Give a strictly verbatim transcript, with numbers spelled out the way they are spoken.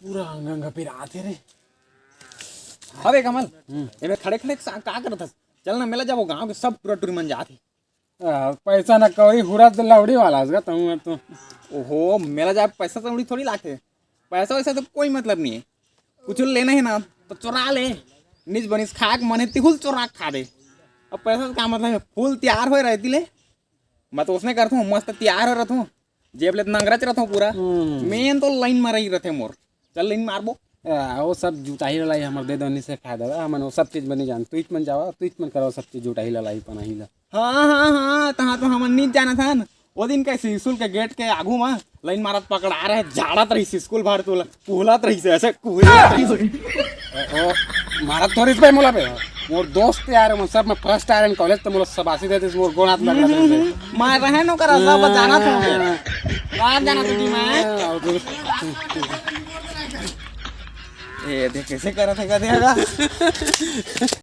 पूरा अंग अंग पिरात हे रे। अबे कमल, हम्म। एमे खड़े खड़े का, का करत हस? चल ना, मेला जाबो, गांव के सब टुरा टुरी मन जात हे। आ, पैसा न कौड़ी हुरा तो लौड़ी वाला हस गा, तहूं तो। ओहो, मेला जाए पैसा कौड़ी थोड़ी लागथे। पैसा वैसा तो कोई मतलब नहीं है। कुछ लेना है ना तो चोरा ले, निज बनिस खाक मन है तिहुल चोरा खा दे। अब पैसा से का मतलब है, फुल तैयार होए रहती ले। मैं तो उसने करता हूँ, मस्त तैयार हो रहता हूँ, जेब ले नंगरच रहता हूँ पूरा। हम्म। मेन तो लाइन में रही रहते मोर। चल लाइन मारबो। आ, वो सब जुटाही ललाई हमर दे दो, निसे खा देवा, हमन वो सब चीज बनी जान। तुइच मन जावा, तुइच मन करवा सब चीज जुटाही ललाई पनाही ला। हाँ, हाँ, हाँ, तहाँ तो हमन नीच जानत हन। वो दिन कैसे स्कूल के गेट के आगू मा लाइन मारत पकड़ा रहे, झाड़त रहिस स्कूल भर तोला, कुहलत रहिस, ऐसे कुहलत रहिस। ओ, मारत थोरिस बे मोला बे। मोर दोस्त यार, मन सब में फर्स्ट आय रहेन कॉलेज, तो मोला शाबाशी दे दिस, मोर गोड़ हाथ लग रहे। मैं रहे नो करा, सब जानत हूँ। बाहर जाना तो जी मैं। ए, देख कैसे करत है, का देगा?